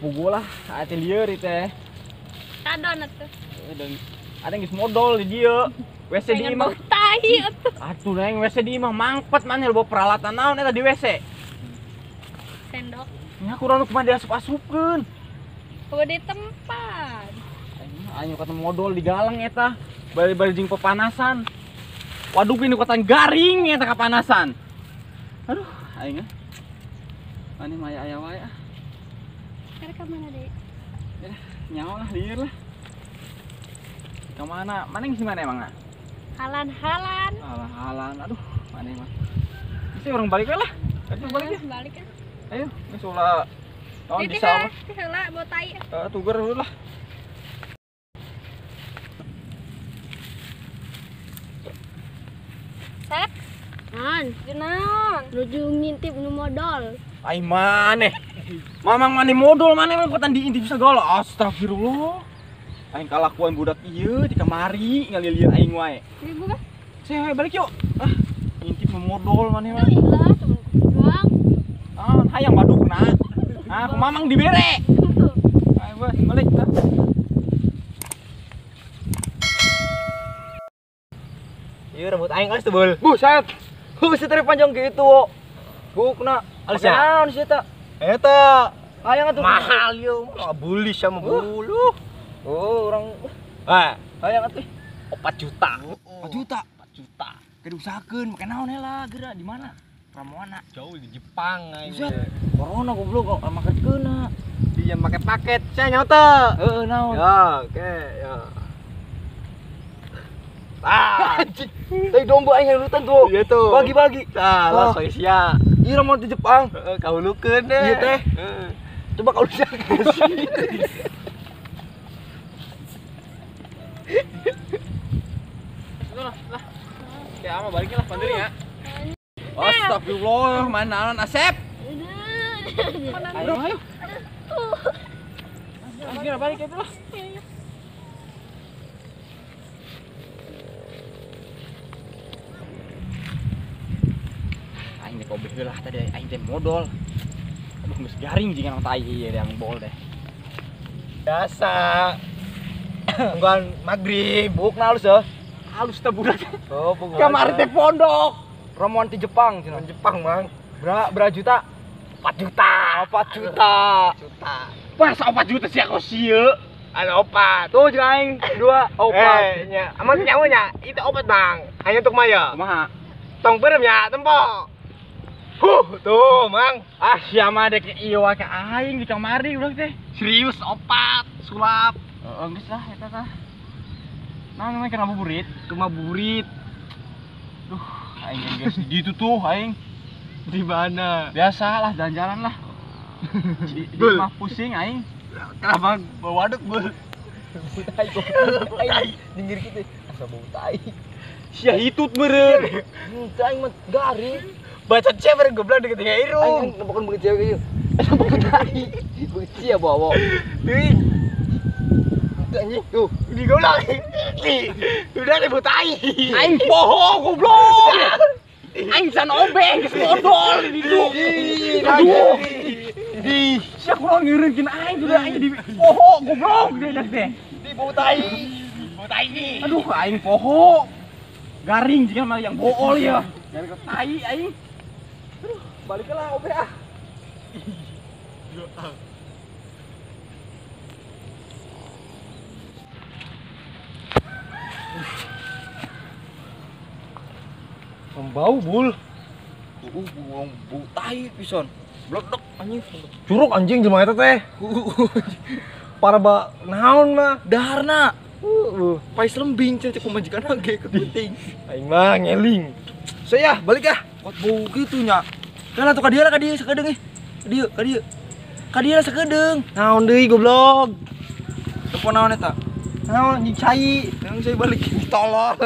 Pugu lah, ate lieur ieu teh. Kadon atuh. Dan ada geus modol di dieu. WC di imah. Tai atuh. Atuh neng WC di imah mangpet maneh bawa peralatan naon eta di WC. Sendok. Nya kurang nu kumaha diasup-asupkeun. Bawa di tempat. Aing kata modol di galang eta. Bari-bari jeung pepanasan. Waduh ini kota garing eta kapanasan. Aduh, aing ah. Maneh mah aya wae ah. Karek ka mana deui? Ya, nyawa lah lieur lah. Ka mana? Mana geus mana emang? Halan-halan. Halan-halan. Aduh, mana emang. Geus urang balik we lah. Ayo balik ya. Balik ya. Ayo, geus ulah. Naon bisa mah. Heula bawa tai. Heeh, tuger heula lah. Sep. Naon? Naon? Nuju ngintip nu modol. Ai maneh. Mamang maneh modol maneh mah kotan diintip segala. Astagfirullah. Aing kalakuan budak ieu di kamari ngalilieur aing wae. Ribu kah? Saya balik yuk. Ah, ngintip modol maneh mah. Lah, temen doang. Ah, hayang wadukna. Ah, ku mamang dibere. Ayo bos, balik lah. Ieu rambut aing alus teu, Bul. Buset. Buset teh panjang gitu, wo. Bukna. Alus ya? Naon sih eta? Eta. Hayang atuh. Mahal ieu, buli sama bulu. Oh, orang ah, hayang atuh. 4 juta. 4 juta. 4 juta. Keur diusahakeun make naon heula geura di mana? Ramuana. Jauh di Jepang aing. Buset. Corona goblok make keuna. Dia make paket, saya nyawa. Heeh, naon? Ya, oke, ya. Ah, anjing. Tai domba aing halutan tuh. Iya tuh. Bagi-bagi. Tah, lah sia. Ieu ramuan di Jepang. Heeh, kahulukeun deh. Iya teh. Heeh. Coba kalau sia. Lah, lah. Kayak ama baliknya lah pandiri ya. Astagfirullah, mana Asep? Ayo, ayo. Ayo balik itu lah. Aing teh kobe heula tadi aing teh modol. Aduh geus garing jeung tai ieu yang bol deh. Biasa. Tungguan maghrib, bukna halus ya. Halus teh budak. Oh, bukan. Kamari teh pondok. Ramuan ti Jepang cenah. Jepang, Mang. Berapa juta? 4 juta. 4 juta. Juta. Pas 4 juta sih aku sieuk. Ada opat. Tuh jeung aing 2 opat. Eh, nya. Aman nyawa nya. Itu opat, Bang. Hanya untuk maya. Kumaha? Tong beureum nya, tempo. Huh, tuh, Mang. Ah, sia mah dek ieu wae ka aing di kamari udah teh. Serius opat, sulap. Heeh, geus lah eta tah. Nah, namanya kena buburit, cuma burit. Duh, aing geus di ditu tuh aing. Di mana? Biasa lah jalan-jalan lah. Di mah pusing aing. Kenapa bawa waduk, Bul? Tai kok. Aing dinggir kitu. Asa bau tai. Sia hitut meureun. Henteu aing mah garing. Baca cewek goblok deket dengan irung. Aing bukan begitu cewek ieu. Asa bau tai. Begitu sia bawa. Teuing. Henteu anjing. Tuh, di goblok. Udah deh bau tai. Aing poho goblok. Aing san obeng geus modol di ditu. Aduh. Di sia kurang ngeureunkeun aing sudah aing di poho goblok deui teh. Di bau tai. Bau tai. Aduh aing poho. Garing jika mah yang bool ya. Garing ke tai aing. Aduh, baliklah obe ah. Bau bul. Buang bau tai pisan. Bledek anjing. Curug anjing jelema eta teh. Para ba naon mah daharna. Pais lembing cek pemajikan ge kepenting. Aing mah ngeling. Saya balik ah. Kot bau kitu nya. Kan atuh ka dieu lah ka dieu sakedeung ih. Ka dieu, ka dieu. Ka dieu lah sakedeung. Naon deui goblok. Telepon naon eta? Naon anjing cai. Naon saya balik tolol.